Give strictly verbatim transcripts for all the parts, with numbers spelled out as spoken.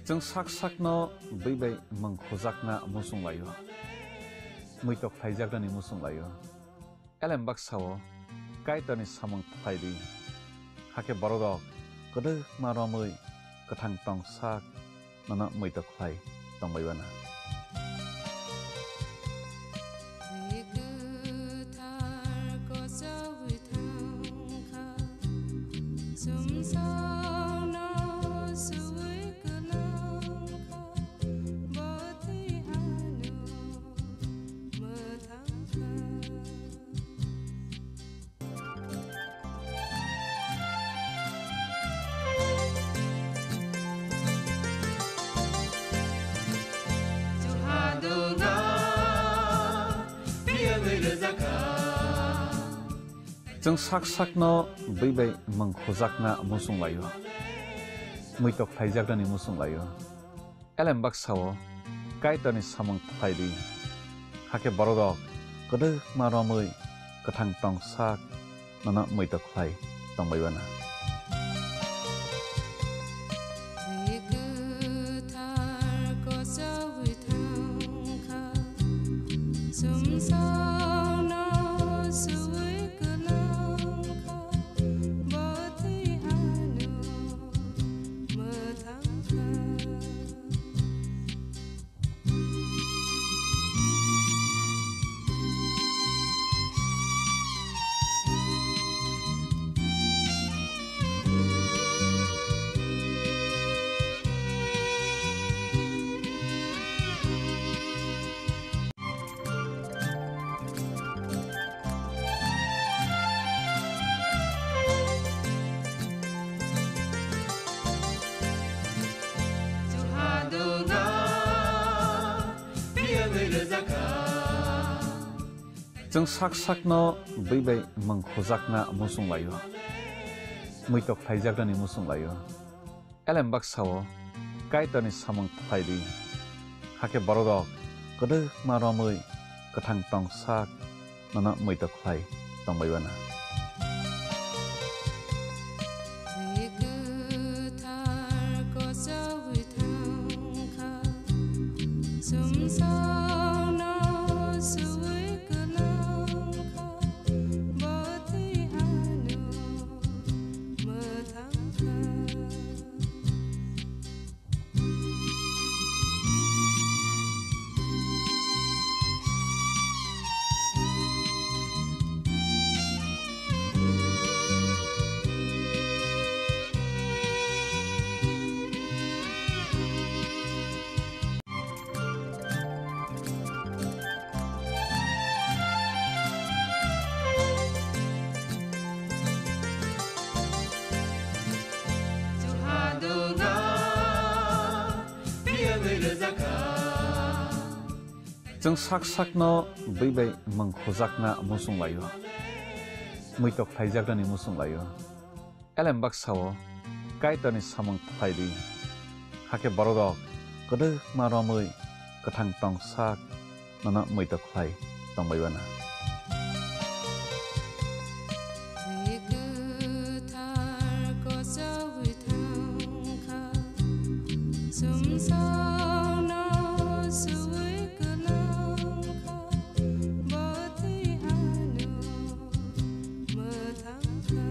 Chwng sak sakno bwi bai mwng khujakna muchung laio, muitok khlaijaknani muchung laio. Elem baksa-o Kaitorni samung khlai di, hakhe bororok kwdwkma romwi kwthang tong sak nono muitok khlai tongbai uana. Twi kwthar kochogwi thangkha, sumsokno suwi kwlangkha, bo twi ano mwthangkha. Chwng sak sakno bwi bai mwng khujakna muchung laio, muitok khlaijaknani muchung laio. Elem baksa-o Kaitorni samung khlai di, hakhe bororok kwdwkma romwi kwthang tong sak nono muitok khlai tongbai uana. Twi kwthar kochogwi thangkha, sumsokno suwi kwlangkha, bo twi ano mwthangkha. Chwng sak sakno bwi bai mwng khujakna muchung laio, muitok khlaijaknani muchung laio. Elem baksa-o Kaitorni samung khlai di, hakhe bororok kwdwkma romwi kwthang tong sak nono muitok khlai tongbai uana. Twi kwthar kochogwi thangkha, sumsokno suwi kwlangkha, bo twi ano mwthangkha. Chwng sak sakno bwi bai mwng khujakna muchung laio, muitok khlaijaknani muchung laio. Elem baksa-o Kaitorni samung khlai di, hakhe bororok kwdwkma romwi kwthang tong sak nono muitok khlai tongbai uana. Twi kwthar kochogwi thangkha, sumsokno suwi kwlangkha, bo twi ano mwthangkha.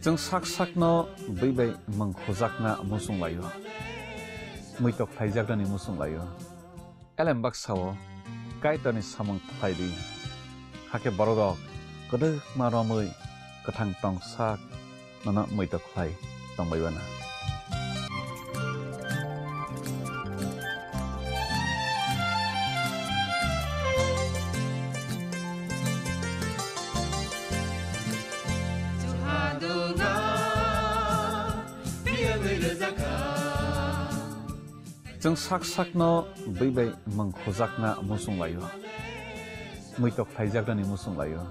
Chwng sak sakno bwi bai mwng khujakna muchung laio, muitok khlaijaknani muchung laio. Elem baksa-o Kaitorni samung khlai di, hakhe bororok kwdwkma romwi kwthang tong sak nono muitok khlai tongbai uana. Chwng sak sakno bwi bai mwng khujakna muchung laio, muitok khlaijaknani muchung laio.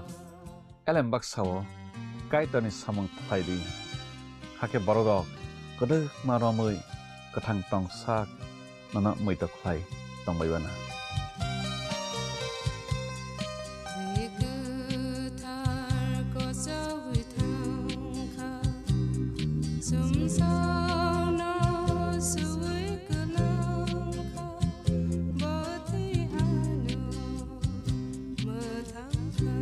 Elem baksa-o Kaitorni samung khlai di, hakhe bororok kwdwkma romwi kwthang tong sak nono muitok khlai tongbai bana. Twi kwthar kochogwi thangkha, chwngsano suwi kwlangkha, bo twi ano mwthangkha.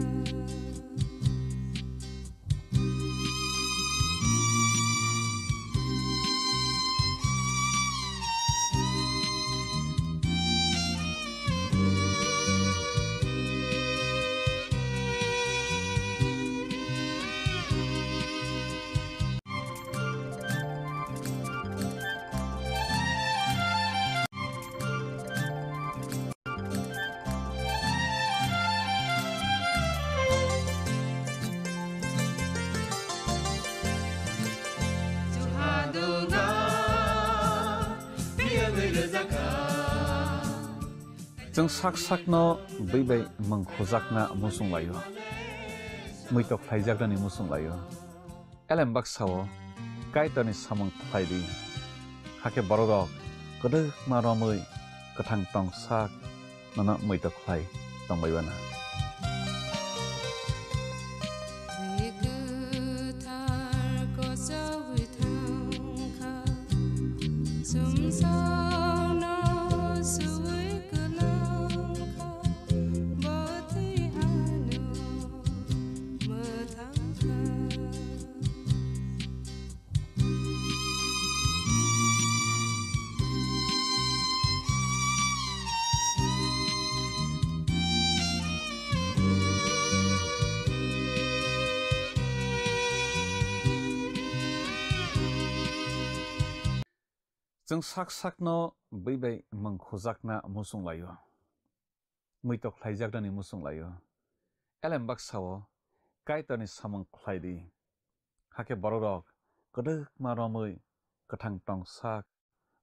Chwng sak sakno bwi bai mwng khujakna muchung laio, muitok khlaijaknani muchung laio. Elem baksa-o Kaitorni samung khlai di, hakhe bororok kwdwkma romwi kwthang tong sak nono muitok khlai tongbai bana. Twi kwthar kochogwi thangkha, chwngsano suwi kwlangkha, bo twi ano mwthangkha. Chwng sak sakno bwi bai mwng khujakna muchung laio, muitok khlaijaknani muchung laio. Elem baksa-o Kaitorni samung khlai di, hakhe bororok kwdwkma romwi kwthang tong sak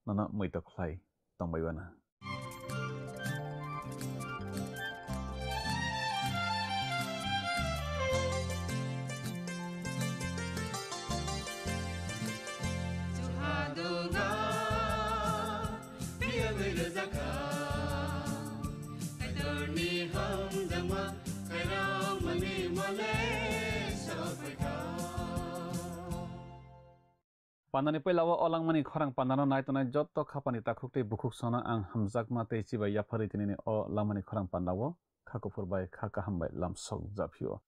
nono muitok khlai tongbai bana. Phiya bai rwjakha Kaitorni hamjakma, Kaitorni mole sokphaikha. Pandani puila o langmani khorang pandano nai tongnai jotto khapani takhuk tei bukhuk sono ang hamjakma tei chibai yapharwi tinini o langmani khorang pandao kha kuphur bai kha kaham bai lamsok japhio.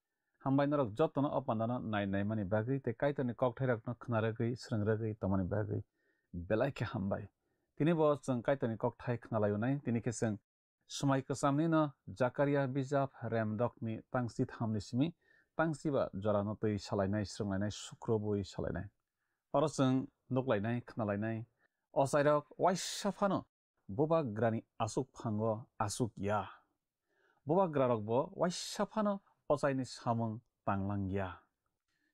Hambai norok jottono o pandano nai naimani bagwi tei Kaitorni kokthairokno khna rwgwi, srwng rwgwi tongmani bagwi belai khe hambai. Tini bo chwng Kaitorni kokthai khna laio nai, tini khe chwng swmai kwchamnino Jakaria bijap remdokni tangchi thamni simi tangchiba jorano twi salainai, srwnglainai, sukrubwi salainai. Oro chwng nuklainai, khnalainai, ochairok waisa phano bubagrani aswk phango aswk ya. Bubagrarokbo waisa phano ochaini samung tanglang ya.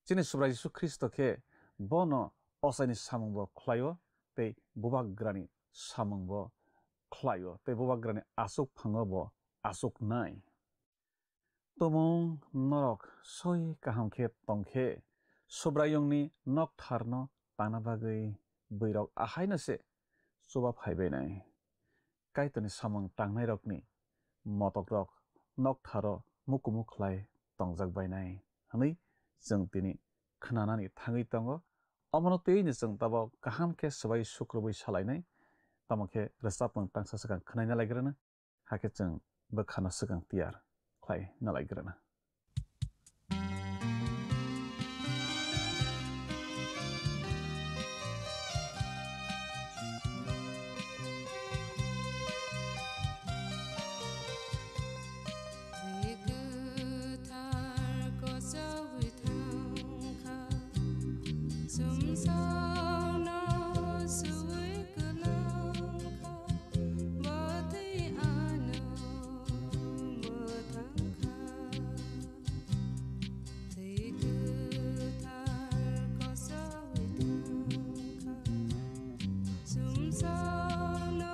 Chini Subrai Jisu Khristo khe bono ochaini samungbo khlaio tei bubagrani samungbo khlaio tei bubagrani aswk phango bo aswknai. Tumung norok soi kaham khe tong khe, Subraiyungni noktharno tangna bagwi bwrwirok ahaino se chuba phaibainai. Kaitorni samung tangnairokni motokrok noktharo mukumu khlai tongjak bainai hwnwi chwng tini khnanani thangwi tongo. Omono twiwi chwng tabok kaham khe swbai sukrubwi salainai, tamo khe rwchapmung tangsa swkang khnaina laigrana. Hakhe chwng bwkhano swkang tiyar khlai nalaigrana. Twi kwthar kochogwi thangkha, chwngsano suwi kwlangkha. Bo twi ano mwthangkha, twi kwthar kochogwi thangkha, chwngsano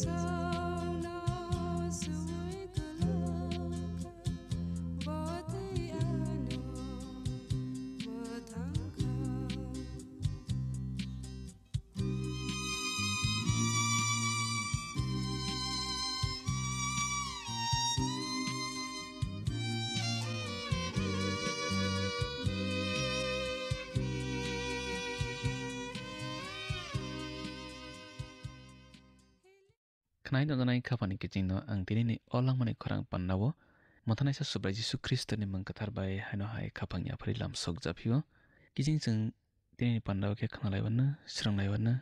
Sauno sui kwlwkha, bo tei ano mwthangkha. Khwnai tongjaknai khaphangni kichingno ang tinini o langmani khorang pandao mwthanaisa Subrai Jisu Khristoni mung kwthar bai haino hai khaphang yaphari lam sokjaphio. Kiching chwng tinini pandao khe khwnalaiwano, swrwnglaiwano,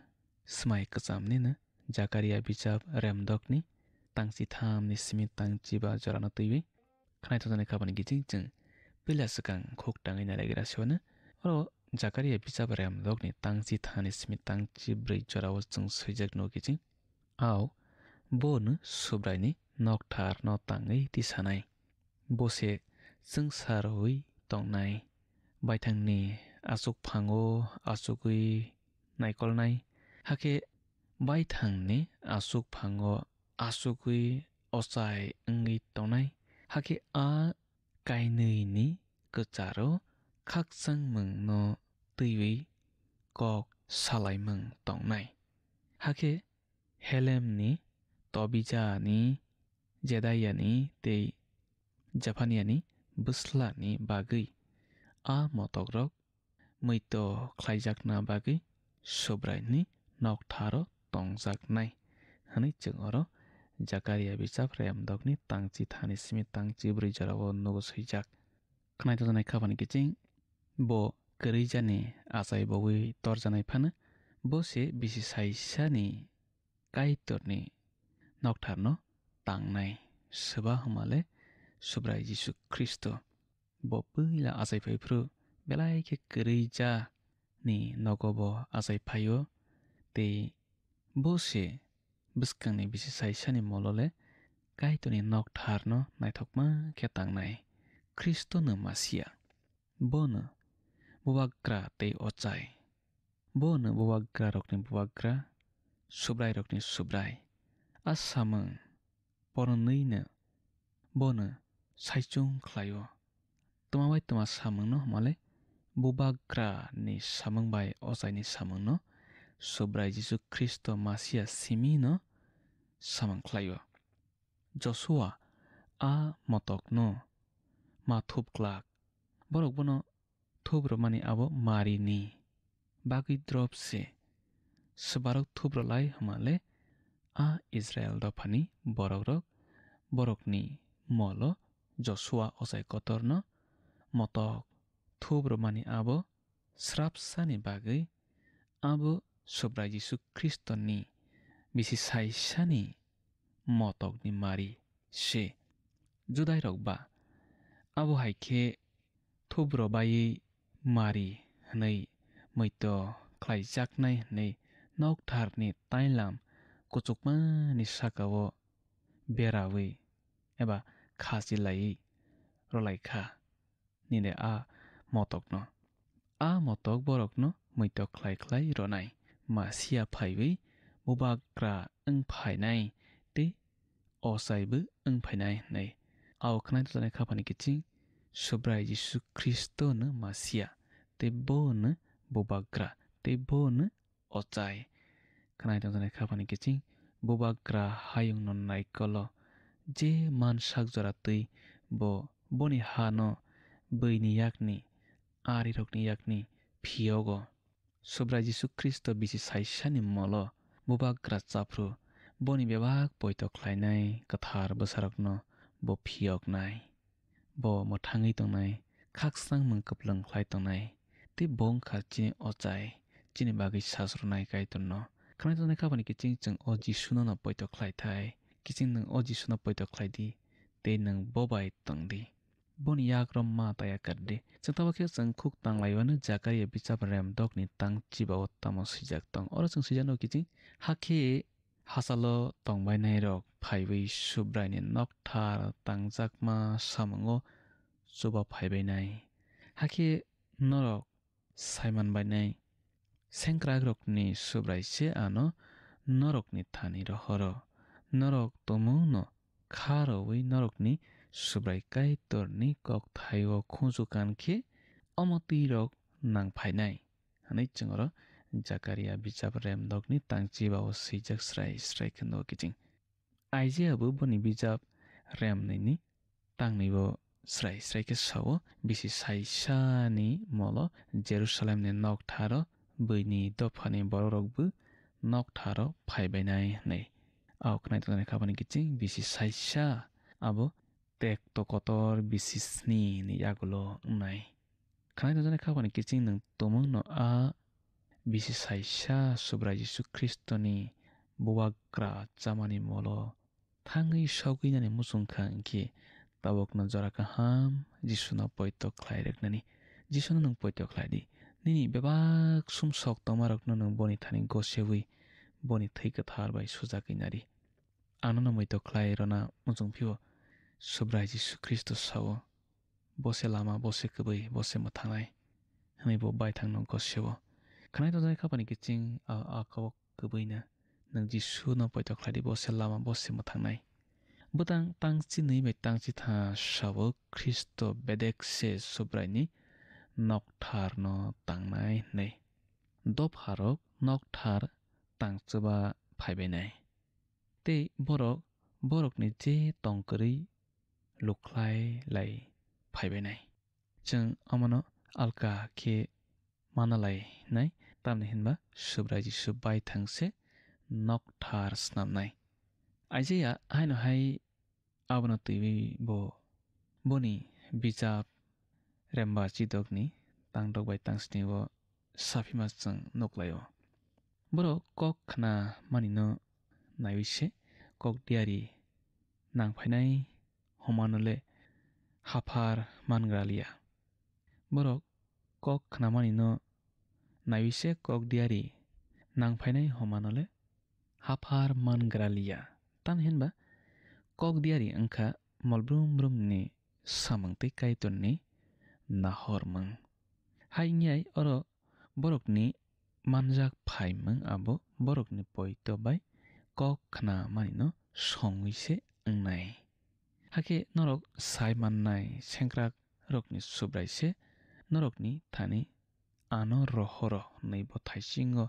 swmai kwchamnino Jakaria bijap remdokni tangchi thamni simi tangchi ba jorano twiwi. Khwnai tongjaknai khaphangni kiching chwng puila swkang khuk tangwi nailagira siwano. Oro Jakaria bijap remdokni tangchi thani simi tangchi bwrwi jorao chwng swijak nugo kiching. Ao bono Subraini noktharno tangwi tisanai. Bo se chwngsaroui tongnai. Baithangni achukphango achugwi naikolnai. Hakhe baithangni achukphango achugwi ochai wngwi tongnai. Hakhe a kainwini kwcharo khakchangmungno twiwi kok salaimung tongnai. Hakhe Helemni, Tobijani, Jedaiani tei Jephaniani bwslani bagwi a motokrok muito khlaijakna bagwi Subraini noktharo tongjaknai, hwnwi chwng oro Jakaria bijap remdokni tangchi thani simi tangchi bwrwi jorao nugo swijak. Khwnai tongjaknai khaphani kiching bo kwrwijani achai bowi torjanai phano, bo se bisi saisani Kaitorni noktharno tangnai, swba hwnmale Subrai Jisu Khristo. Bo puila achai phaiphru belai khe kwrwi ja ni nogo bo achai phaio, tei bo se bwskangni bisi saisani molo le Kaitorni noktharno naithokma khe tangnai. Khristono Masia, bono bubagra tei ochai. Bono bubagrarokni bubagra, subrairokni subrai. A samung porwnwino bono saichung khlaio. Twma bai twma samungno hwnmale bubagrani samung bai ochaini samungno Subrai Jisu Khristo Masia simino samung khlaio. Josua a motokno ma thup glak. Borok bono thup rwmani abo marini bagwi drop se. Swbarok thup rwlai hwnmale a Israil dophani borokrok, borokni molo Josua ochai kotorno motok thup rwmani abo srapsani bagwi abo Subrai Jisu Khristoni bisi saisani motokni mari se. Judairok ba abo hai khe thubro baiwi mari hwnwi muito khlaijaknai hwnwi noktharni tailam kuchukmani sakao berawi eba khachi laiwi rwlai kha. Nini a motokno. A motok borokno muitok khlai khlai rwnai. Masia phaiwi bubagra wng phainai tei ochaibo wng phainai hwnwi. Ao khwnai tongjaknai khaphani kiching Subrai Jisu Khristono Masia tei bono bubagra tei bono ochai. Khwnai tongjaknai khaphani kiching bubagra hayungno naikolo je man sak jora twi bo boni hano bwini yakni arirokni yakni phiyogo. Subrai Jisu Khristo bisi saisani molo bubagra chaphru boni bebak poito khlainai kwthar bwsarokno bo phiyoknai. Bo mwthangwi tongnai, khakchangmung kwplwng khlai tongnai, tei bo wng kha chini ochai, chini bagwi sasrwnai Kaitorno. Khwnai tongjaknai khaphani kiching chwng o Jisuno no poito khlai thai, kiching nwng o Jisuno poito khlai di, tei nwng bo bai tong di. Boni yak rom ma taya kar di. Chwng tamo khe chwng khuk tanglaiwano Jakaria bichap rem dokni tang chiba-o tamo swijak tong. Oro chwng swijakno kiching, hakhe hachalo tongbainairok phaiwi Subraini nokthar tangjakma samungo chuba phaibainai. Hakhe norok saiman bainai, sengkrakrokni Subrai se ano norokni thani rohoro. Norok tumungno kha rwui norokni Subrai Kaitorni kokthaio khunju kan khe omo twi rok nang phainai," hwnwi chwng oro Jakaria bijap remdokni tangchiba-o swijak srai srai khe nugo kiching. Aijaiya bo boni bijap remnwini tangnwibo srai srai khe sao, bisi saisani molo Jerusalemni noktharo buini dophani bororokbo noktharo phaibainai hwnwi. Ao khwnai tongjaknai khabani kiching bisi saisa abo tekto kotor bisi sni ni yagulo wngnai. Khwnai tongjaknai khabani kiching nwng tumungno a bisi saisa Subrai Jisu Khristoni bubagra chamani molo thangwi sogwinani muchung kha, hinkhe tabukno jora kaham Jisuno poito khlai rwknani. Jisuno nwng poito khlai di. Nini bebak sumsok tongmarokno nwng boni thani gosewi boni thwi kwthar bai sujagwi nari. Ang nono muitok khlai rwna muchung phio, Subrai Jisu Khristo sao, "Bo se lama, bo se kwbwi, bo se mwthangnai," hwnwi bo baithangno gosio. Khwnai tongjaknai khabani kiching a, a kok kwbwino, "Nwng Jisuno poito khlai di, bo se lama, bo se mwthangnai." Bwtang tangchinwi bai tangchitha sao Khristo bedek se Subraini noktharno tangnai hwnwi. Dopharok nokthar tangchuba phaibainai. Tei borok borokni je tong kwrwi lukhlai lai phaibainai. Chwng omono alka khe mana lainai, tamni hinba Subrai Jisu baithang se nokthar snamnai. Aijaiya haino hai abono twiwi bo boni bijap Remba Chidokni tangdok bai tangsni o saphima chwng nuklaio. Borok kok khna manino naiwi se kok diari nang phainai hwnmano le haphar mangra liya. Borok kok khnamanino naiwi se kok diari nang phainai hwnmano le haphar mangra liya. Tamni hinba kok diari wngkha mol brum brumni samung tei Kaitorni nahormung. Hai wngyai oro borokni manjak phaimung abo borokni poito bai kok khna manino songwi se wngnai. Hakhe norok sai mannai sengkrakrokni Subrai se norokni thani ano rohoro hwnwi bo thaisingo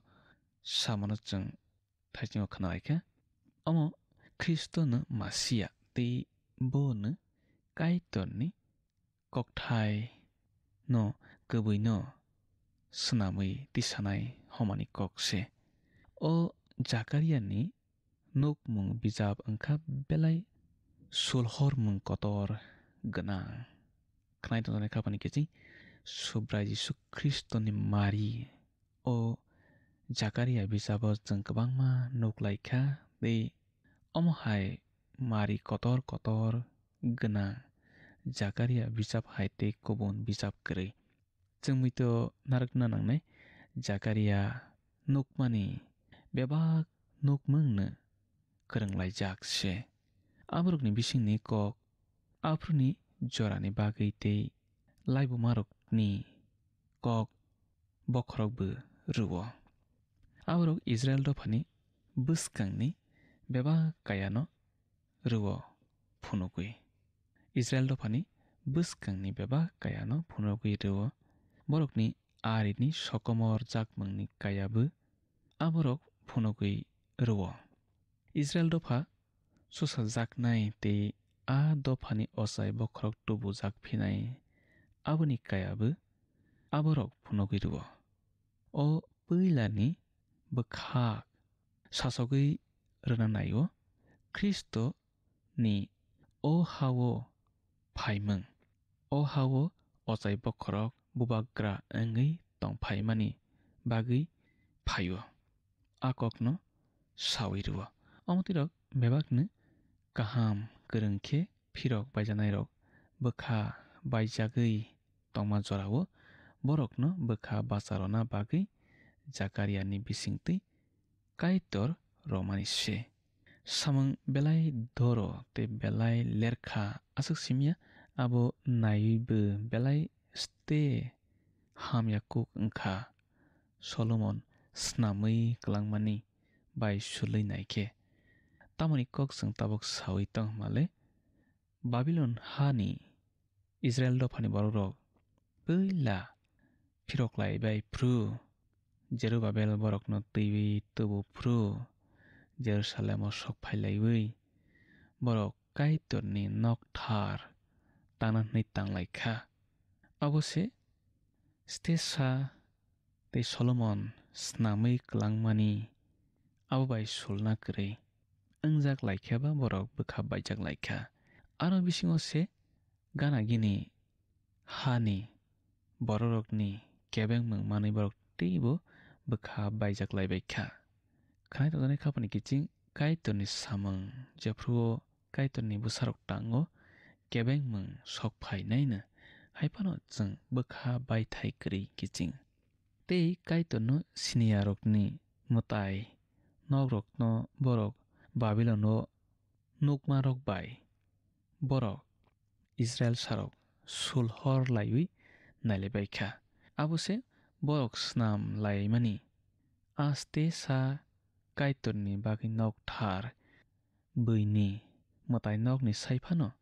samano chwng thaisingo khna lai kha. Omo Khristono Masia tei bono Kaitorni kokthai no kwbwi no swnamwi tisanai hwnmani kok se. O Jakariani nukmung bijap wngkha belai sulhormung kotor gwnang. Khwnai tongjaknai khabani kiching Subrai Jisu Khristoni mari. O Jakaria bijabo chwng kwbangma nuk lai kha, tei omo hai mari kotor kotor gwnang Jakaria bijap hai tei kubun bijap kwrwi. Chwng muitu narwkna nangnai, Jakaria nukmani bebak nukmungno kwrwng laijak se. Aborokni bisingni kok aphuruni jorani bagwi tei laibumarokni kok bokhorokbo rwo. Aborok Israil dophani bwskangni bebak kayano rwo phunugwi. Israil dophani bwskangni bebak kayano phunugwi rwo. Borokni arini sokomor jakmungni kayabo aborok phunugwi rwo. Israil dopha susajaknai tei a dophani ochai bokhorok tubujak phinai aboni kayabo aborok phunugwi rwo. O puilani bwkhak sasogwi rwna naio, Khristo ni o ha-o phaimung. O ha-o ochai bokhorok bubagra wngwi tong phaimani bagwi phaio. A kokno saui rwo. Omo twirok bebakno kaham kwrwng khe phirok baijanairok bwkha baijagwi tongma jorao borokno bwkha bacha rwna bagwi Jakariani bisingtwi Kaitor romani se. Samung belai doro tei belai lerkha aswk simya, abo naiwi bo belai ste hamya kuk wngkha. Solomon snamwi kwlangmani bai sulwi naikhe, Tamoni kok chwng tabuk saui tong hwnmale, Babilon hani Israil dophani borokrok puila phirok lai bai phuru, Jerubabel borokno twiwi tubu phuru, Jerusalemo sok phai laiwi borok Kaitorni nokthar tangna hwnwi tang lai kha. Abo se Stesa tei Solomon snamwi kwlangmani abo bai sulna kwrwi wngjak lai khe ba borok bwkha baijak lai kha. Aro bisingo se gana gini hani bororokni kebengmung manwi borok teibo bwkha baijak lai bai kha. Khwnai tongjaknai khapani kiching Kaitorni samung, jephruo Kaitorni bwsarok tango kebengmung sok phainaino, hai phano chwng bwkha baithai kwrwi kiching. Tei Kaitorno siniyarokni mwtai nokrokno borok Babilono nukmarok bai borok Israilsarok sul hor laiwi nailaibai kha. Abo se borok snam laimani, a Stesa Kaitorni bagwi nokthar bwini mwtai nokni sai phano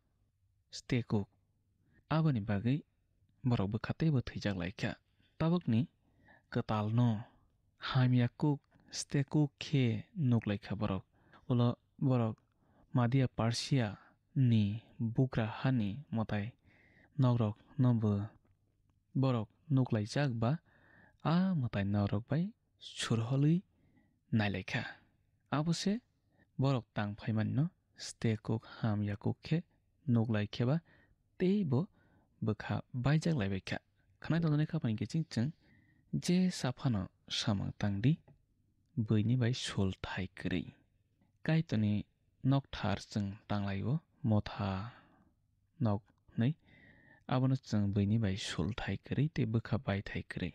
stekuk. Aboni bagwi borok bwkha teibo thwijak lai kha. Tabukni kwtalno hamya kuk stekuk khe nuk lai kha borok. Ulo borok Madia Persia ni bugra hani mwtai nokrokno bo borok nuk laijak ba a mwtai nokrok bai surholwi nai lai kha. Abo se borok tang phaimanino stekuk hamya kuk khe nuk lai khe ba teibo bwkha baijak lai bai kha. Khwnai tongjaknai khapani kiching chwng je sa phano samung tang di, buini bai sul thai kwrwi. Kaitorni nokthar chwng tang lai-o, motha nok hwnwi. Abono chwng buini bai sul thai kwrwi tei bwkha bai thai kwrwi.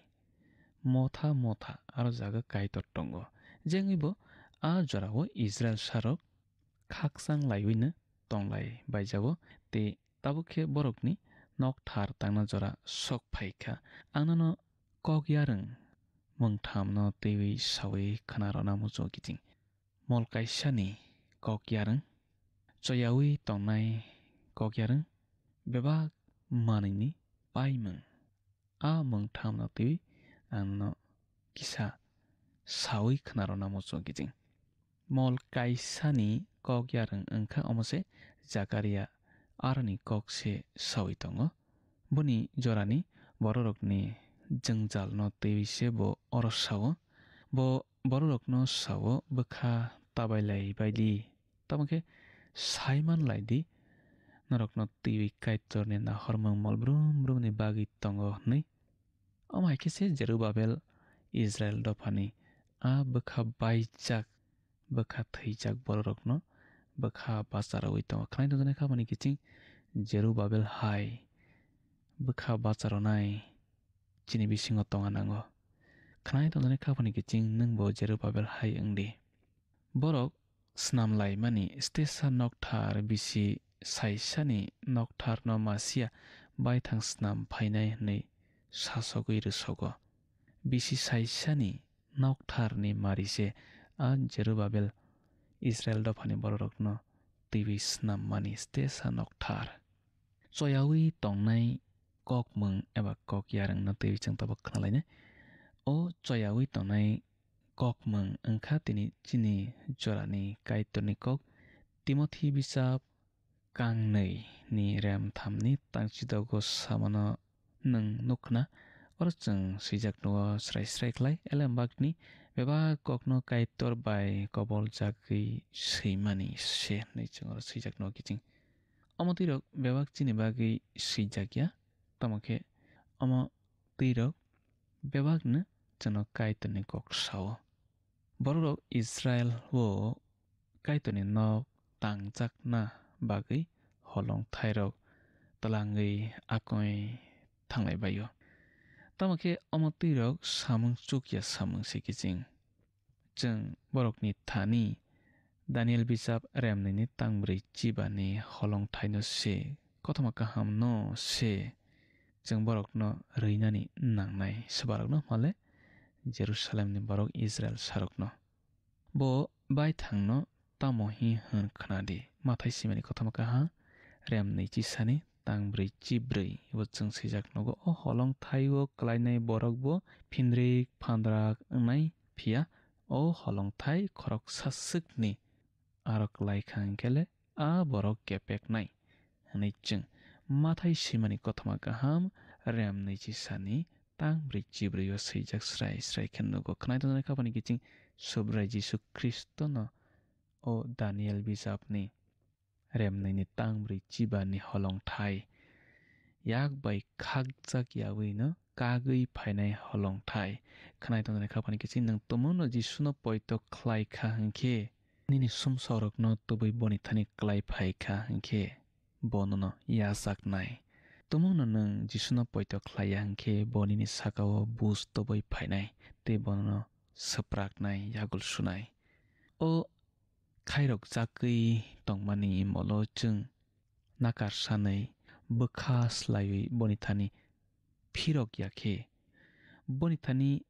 Motha motha aro jaga Kaitor tongo. Je wngwi bo a jorao Israilsarok khakchang laiwino tong lai baijago tei tabuk khe borokni nokthar tangna jora sok phai kha. Ang nono kok yarwng mungthamno twiwi saui khna rwna muchungo kiching. Mol kaisani kok yarwng, choyaui tongnai kok yarwng, bebak manwini paimung. A mungthamno twiwi ang nono kisa saui khna rwna muchungo kiching. Mol kaisani kok yarwng wngkha omo se Jakaria aroni kok se saui tongo. Boni jorani bororokni jwngjalno twiwi se bo oro sao. Bo bororokno sao, bwkha tabailai baidi. Tamo khe saiman lai di, norokno twiwi Kaitorni nahormung mol brum brumni bagwi tongo hwnwi. Omo hai khe se Jerubabel Israil dophani a bwkha baijak, bwkha thwijak bororokno bwkha bacharaui tongo. Khwnai tongjaknai khapani kiching Jerubabel hai bwkha bacharonai chini bisingo tongna nango. Khwnai tongjaknai khapani kiching nwng bo Jerubabel hai wng di. Borok snam laimani stesa nokthar bisi saisani noktharno Masia baithang snam phainai hwnwi sasogwi rwsogo. Bisi saisani noktharni mari se a Jerubabel Israil dophani bororokno twiwi snam mani stesa nokthar. Choyaui tongnai kokmung eba kok yarwngno twiwi chwng tabuk khna lainai. O choyaui tongnai kokmung wngkha tini chini jorani Kaitorni kok. Timothi bisap kangnwi ni rem thamni tangchidogo samano nwng nukhna. Oro chwng swijak nugo srai srai khlai, elembakni bebak kokno Kaitor bai koboljagwi swimani se hwnwi chwng oro swijak nugo kiching. Omo twi rok bebak chini bagwi swijak ya, tamo khe omo twi rok bebakno chwngno Kaitorni kok sao. Bororok Israil o Kaitorni nok tangjakna bagwi holong thairok twlangwi akoi thanglai bai-o. Tamo khe omo twi rok samung chukya samung se kiching. Chwng borokni thani Daniel bisap remnini tangbrwi chibani holong thaino se, kothoma kahamno se chwng borokno rwinani nangnai, swbarokno hwnmale Jerusalemni borok Israil sarokno. Bo baithangno tamo hi hwn khna di. Mathai simani kothoma kaha, rem nwi chisani tang brwi chibrwi. Ibo chwng swijak nogo, o holong thaio klainai borok bo phindrik phandrak wngnai, phiya o holong thai khoroksa swkni aro klai kha hwnkhe le a borok kepeknai hwnwi chwng Mathai swimani kothoma kaham rem nwi chisani tang brwi chibrwi o swijak srai srai khe nugo. Khwnai tongjaknai khapani kiching Subrai Jisu Khristono o Daniel bijapni rem nwi ni tang brwi chibani holong thai yak bai khakjak yaui no kagwi phainai holong thai. Khwnai tongjaknai khapani kiching nwng tumungno Jisuno poito khlai kha hwnkhe, nini sumsokrokno tubui boni thani klai phai kha hwnkhe, bo nono yachaknai. Tumungno nwng Jisuno poito khlai ya hwnkhe, bo nini saka-o buj tubui phainai tei bo nono swpraknai, yagul sunai. O khairok chakwi tongmani molo chwng nakar sanwi bwkha slaiwi boni thani phirok ya khe, boni thani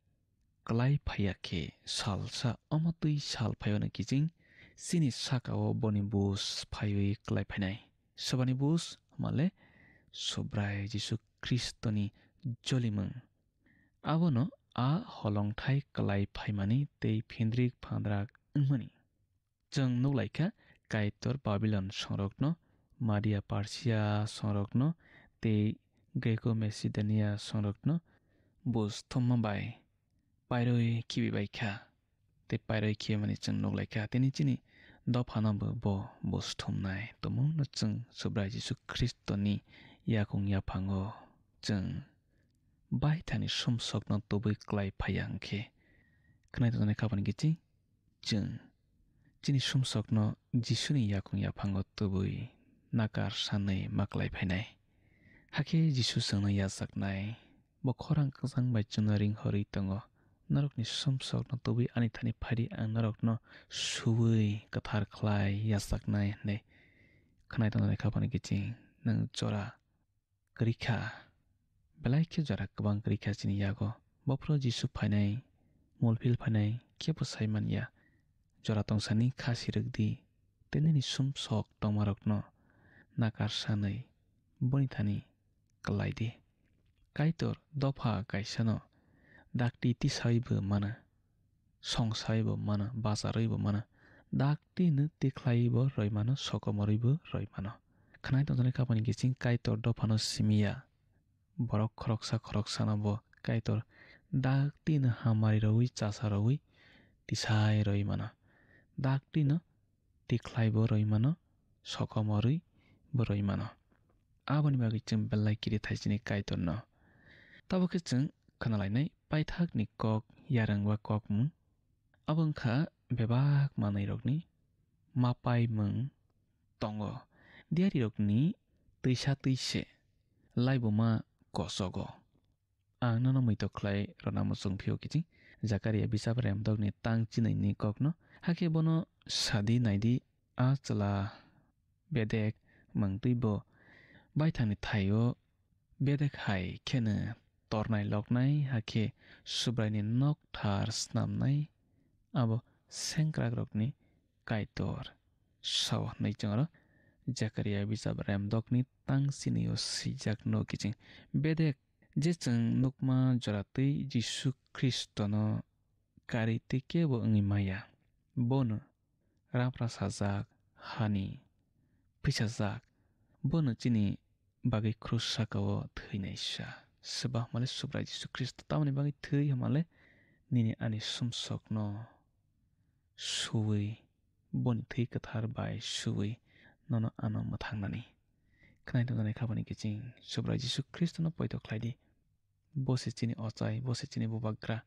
klai phai ya khe, salsa omo twi sal phai-o no kiching chini saka-o boni buj phaiwi klai phainai. Swbani buj hwnmale Subrai Jisu Khristoni jolimung. Abono a holongthai klai phaimani tei phindrik phandrak wngmani. Chwng nuk lai kha, Kaitor Babilon songrokno, Madia Persia songrokno tei Greco Macedonia songrokno buj thumma bai pairwi khibi bai kha. Tei pairwi khibimani chwng nuk lai kha, tini chini dophano bo, bo buj thumnai. Tumungno chwng Subrai Jisu Khristoni yakung yaphango chwng baithani sumsokno tubui klai phai ya hwnkhe, khwnai tongjaknai khapani kiching chwng chini sumsokno Jisuni yakung yaphango tubui nakar sanwi ma klai phainai. Hakhe Jisu chwngno yachaknai, bo khorang kwchang bai chwngno ring horwi tongo. Norokni sumsokno tubui ani thani phaidi, ang norokno suui kwthar khlai yachaknai hwnwi. Khwnai tongjaknai khapani kiching nwng jora kwrwi kha. Belai khe jora kwbang kwrwi kha chini yago. Bophuru Jisu phainai, mulphil phainai, kebo sai man ya. Jora tongsani kha sirwk di, tei nini sumsok tongmarokno nakar sanwi boni thani klai di. Kaitor dopha kaisano dakti tisaibo mano. Song saibo mano, bacharwibo mano, dakti no tikhlaibo rwi mano, sokomorwibo rwi mano. Khwnai tongjaknai khapani kiching Kaitor dophano simi ya. Borok khoroksa khoroksano bo Kaitor dakti no hamari rwi, chasa rwi, tisai rwi mano. Dakti no tikhlaibo rwi mano, sokomorwi bo rwi mano. Aboni bagwi chwng belai kiri thai chini Kaitorno. Tabuk khe chwng khwnalainai paithakni kok yarwngba kokmung. Abo wngkha bebak manwirokni mapaimung tongo. Diyarirokni twisa twise laibuma kosogo. Ang nono muitok khlai rwna muchung phio kiching Jakaria bijap remdokni tang chinwini kokno. Hakhe bono sadi naidi, a chwla bedek mangtwi bo baithangni thaio bedek hai kheno tornai loknai, hakhe Subraini nokthar snamnai, abo sengkrakrokni Kaitor sao hwnwi chwng oro Jakaria bijap remdokni tang chinio swijak no kiching. Bedek je chwng nukma joratwi Jisu Khristono kari tei kebo wngwi maya. Bono raphra sajak, hani phisajak, bono chini bagwi krus saka-o thwinaisa. Swbahmale Subrai Jisu Khristo tamoni bagwi thwi hwnmale nini ani sumsokno suwi, boni thwi kwthar bai suwi nono ano mwthangnani. Khwnai tongjaknai khapani kiching Subrai Jisu Khristono poito khlai di. Bo se chini ochai, bo se chini bubagra,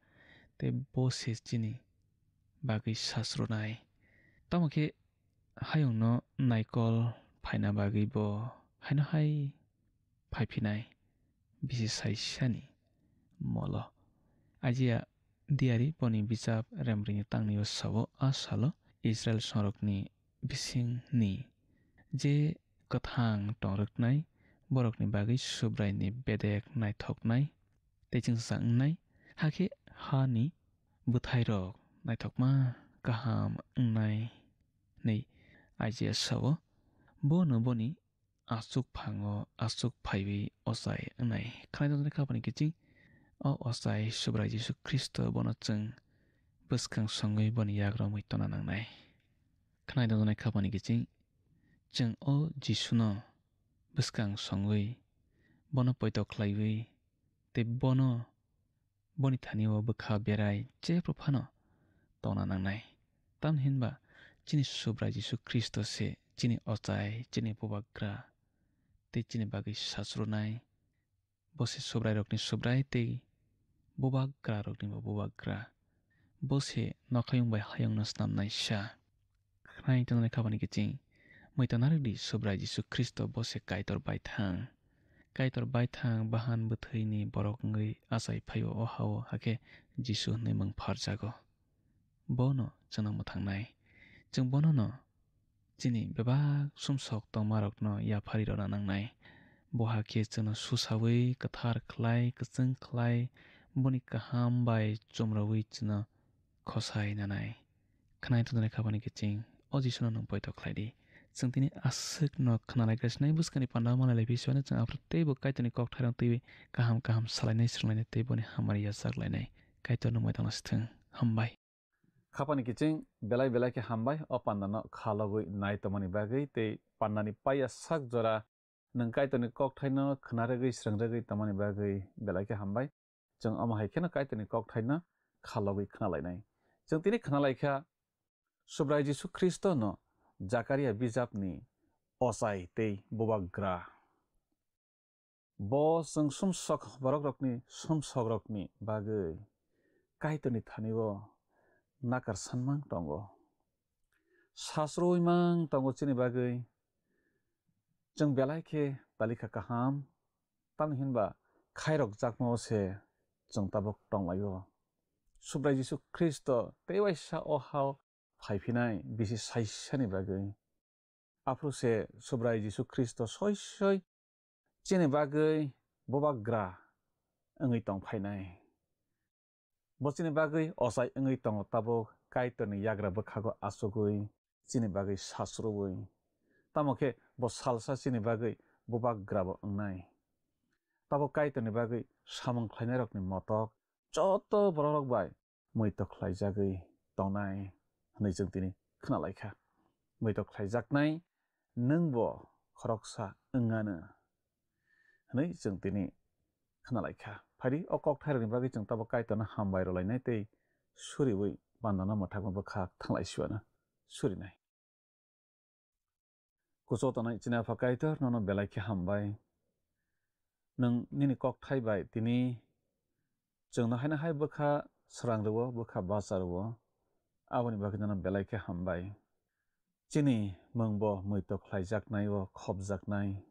tei bo se chini bagwi sasrunai. Tamo khe hayungno naikol phaina bagwi bo haino hai phaiphinai bisi saisani molo. Aijia diyari boni bijap remrini tangnio sabo a salo Israil songrokni bisingni je kwthang tongrwknai borokni bagwi Subraini bedek naithoknai tei chwngsa wngnai, hakhe hani bwthairok naithokma kaham wngnai. hwnwi Isaiah sao. Bono boni aswk phango aswk phaiwi ochai wngnai. Khwnai tongjaknai khapani kiching o ochai Subrai Jisu Khristo bono chwng bwskang songwi boni yagra wngwi tongna nangnai. Khwnai tongjaknai khapani kiching chwng o Jisuno bwskang songwi bono poito khlaiwi tei bono boni thani o bwkha berai jephru phano tongna nangnai. Tamni hinba chini Subrai Jisu Khristo se chini ochai, chini bubagra tei chini bagwi sasrunai. Bo se Subrairokni Subrai tei bubagrarokni bo bubagra. Bo se nokhayung bai hayungno snamnaisa. Khwnai tongjaknai khapani kiching. Muitanarok di Subrai Jisu Khristo bo se Kaitor baithang. Kaitor baithang bahan bwthwini borok wngwi achai phaio o hao, hakhe Jisu hwnwi mung pharjago. Bono chwngno mwthangnai. Chwng bonono chini bebak sumsok tongmarokno yaphari rwna nangnai. Bo hakhe chwngno susawi kwthar khlai, kwchwng khlai, boni kaham bai chumrwi chwngno khosai nanai. Khwnai tongjaknai khapani kiching, o Jisuno nwng poito khlai di. Chwng tini aswkno khwnalaigra sinai bwskangni panda malai lai phiswano chwng aphuru teibo Kaitorni kokthairok twiwi kaham kaham salainai, swrwnglainai tei boni hamari yachak lainai. Kaitor nwng mai tongna sithwng. Hambai. Khapani kiching belai belai khe hambai o pandano kha logwi nai tongmani bagwi tei pandani paiya sak jora nwng Kaitorni kokthaino khna rwgwi srwng rwgwi tongmani bagwi belai khe hambai. Chwng omo hai kheno Kaitorni kokthaino kha logwi khna lainai. Chwng tini khna lai kha Subrai Jisu Khristono Jakaria bijapni ochai tei bubagra. Bo chwng sumsok borokrokni sumsokrokni bagwi Kaitorni thani-o nakar sanmang tongo. Sasrui mang tongo chini bagwi. Chwng belai khe talikha kaham, tamni hinba khairok jakmao se chwng tabuk tonglaio. Subrai Jisu Khristo tei waisa o hao phaiphinai bisi saisani bagwi. Aphuru se Subrai Jisu Khristo soi soi chini bagwi bubagra wngwi tong phainai. Bo chini bagwi ochai wngwi tongo tabuk Kaitorni yagra bwkhago achugwi chini bagwi sasrubwi. Tamo khe bo salsa chini bagwi bubagrabo wngnai. Tabuk Kaitorni bagwi samung khlainairokni motok joto borokrok bai muitok khlaijagwi tongnai hwnwi chwng tini khna lai kha. Muitok khlaijaknai nwngbo khoroksa wngano hwnwi chwng tini khna lai kha. Phaidi o kokthairokni bagwi chwng tabuk Kaitorno hambai rwlainai tei suriui pandano mwthangma bwkhak thanglai siwano surinai. Kuchuk tongnai chini Apha Kaitor, nono belai khe hambai. Nwng nini kokthai bai tini chwngno haino hai bwkha srang rwo, bwkha bacha rwo. Aboni bagwi nono belai khe hambai. Chini mungbo muitok khlaijaknai o khopjaknai.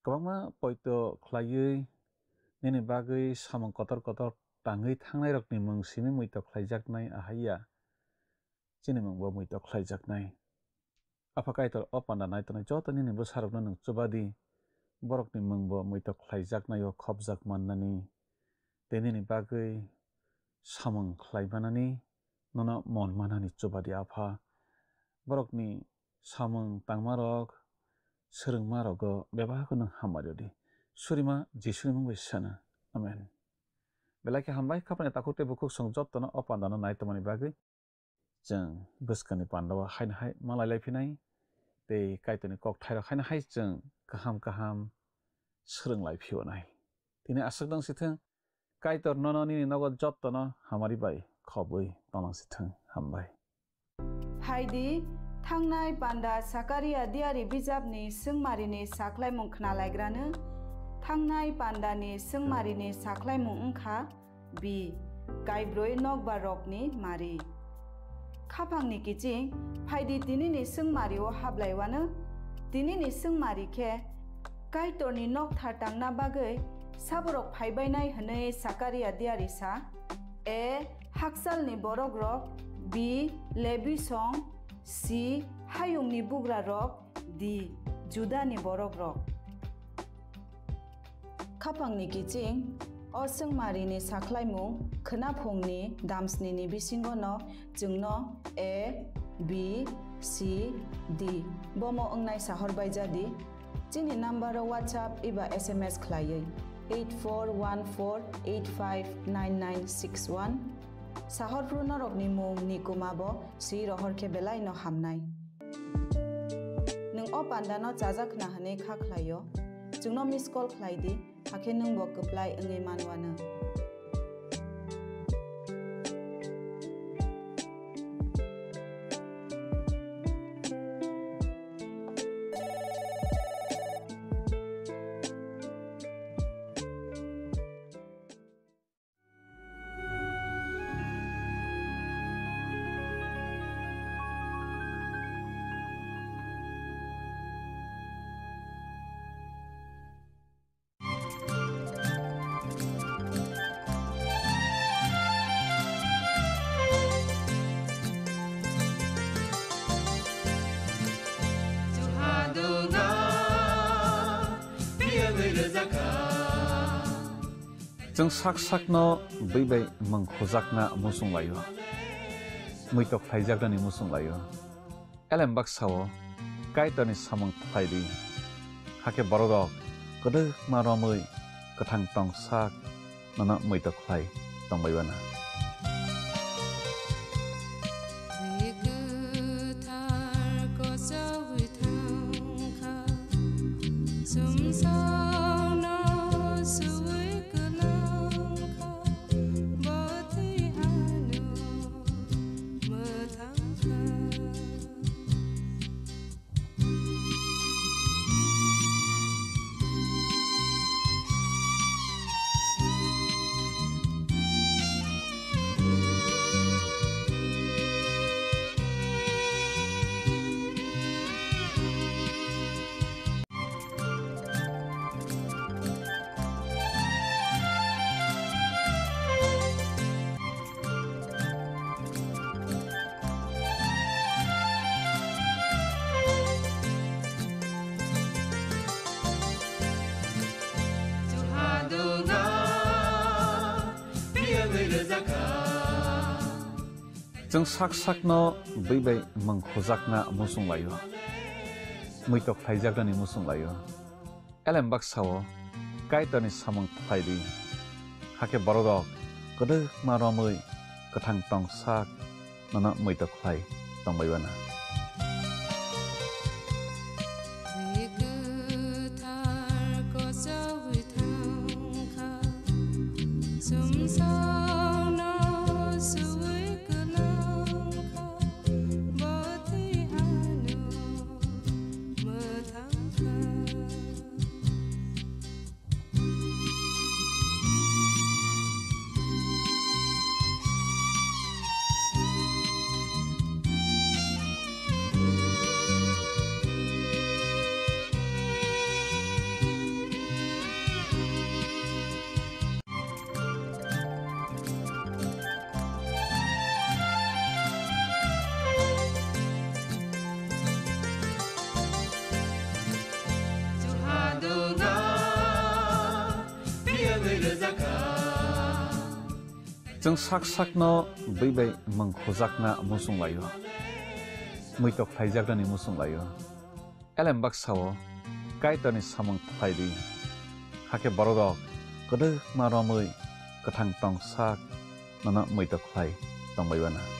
Kwbangma poito khlaiwi nini bagwi samung kotor kotor tangwi thangnairokni mung simi muitok khlaijaknai ahaiya. Chini mungbo muitok khlaijaknai. Apha Kaitor, o panda naitongnai joto nini bwsarokno nwng chuba di, borokni mungbo muitok khlaijaknai o khopjak mannani, tei nini bagwi samung khlai manani nono mon manani chuba di, Apha. Borokni samung tangmarok, swrwngmarogo bebakno hambai rw di. Surima Jisuni mung bai sana. Amen. Belai khe hambai, khapani takhuk tei bukhuk chwng jotono o pandano nai tongmani bagwi. Chwng bwskangni pandao haino hai malai lai phinai, tei Kaitorni kokthairok haino hai chwng kaham kaham swrwng lai phiyonai. Tini aswk dong si thung, Kaitor nono nini nogo jotono hamari bai khobwi tonglang si thung. Hambai. Phaidi, thangnai panda Sakaria diari bijapni swngmarini saklaimung khnalaigrano, thangnai pandani swngmarini saklaimung wngkha, B. Kaibroi nokbar rokni mari. Khaphangni kiching, phaidi tinini swngmari o hablaiwano, tinini swngmari khe Kaitorni nokthar tangna bagwi saborok phaibainai hwnwi Sakaria diari sa. A. Hakchalni borok rok, B. Lebi song, C. Hayungni bugra rok, D. Judani borok rok. Khaphangni kiching, o swngmarini saklaimung khwnaphungni damsnini bisingono chwngno A. B, C, D. Bomo wngnai sahor bai jadi. Chini number o WhatsApp eba S M S khlaiwi eight four one four eight five nine nine six one. Sahor phru norokni mung ni kuma bo swi rohor khe belai no hamnai. Nwng o panda no chajak khna hwnwi kha khlaio, chwngno miss call khlai di, hakhe nwng bo kwplai wngwi man wano. Chwng sak sakno bwi bai mwng khujakna muchung laio, muitok khlaijaknani muchung laio. Elem baksa-o Kaitorni samung khlai di, hakhe bororok kwdwkma romwi kwthang tong sak nono muitok khlai tongbai uanw. Twi kwthar kochogwi thang kha, sumsokno suwi kwlang kha, bo twi ano mwthang kha. Chwng sak sakno bwi bai mwng khujakna muchung laio, muitok khlaijaknani muchung laio. Elem baksa-o Kaitorni samung khlai di, hakhe bororok kwdwkma romwi kwthang tong sak nono muitok khlai tongbai uanw. Twi kwthar kochogwi thang kha, sumsokno suwi kwlang kha, bo twi ano mwthang kha. Chwng sak sakno bwi bai mwng khujakna muchung laio, muitok khlaijaknani muchung laio. Elem baksa-o Kaitorni samung khlai di, hakhe bororok kwdwkma romwi kwthang tong sak nono muitok khlai tongbai uanw.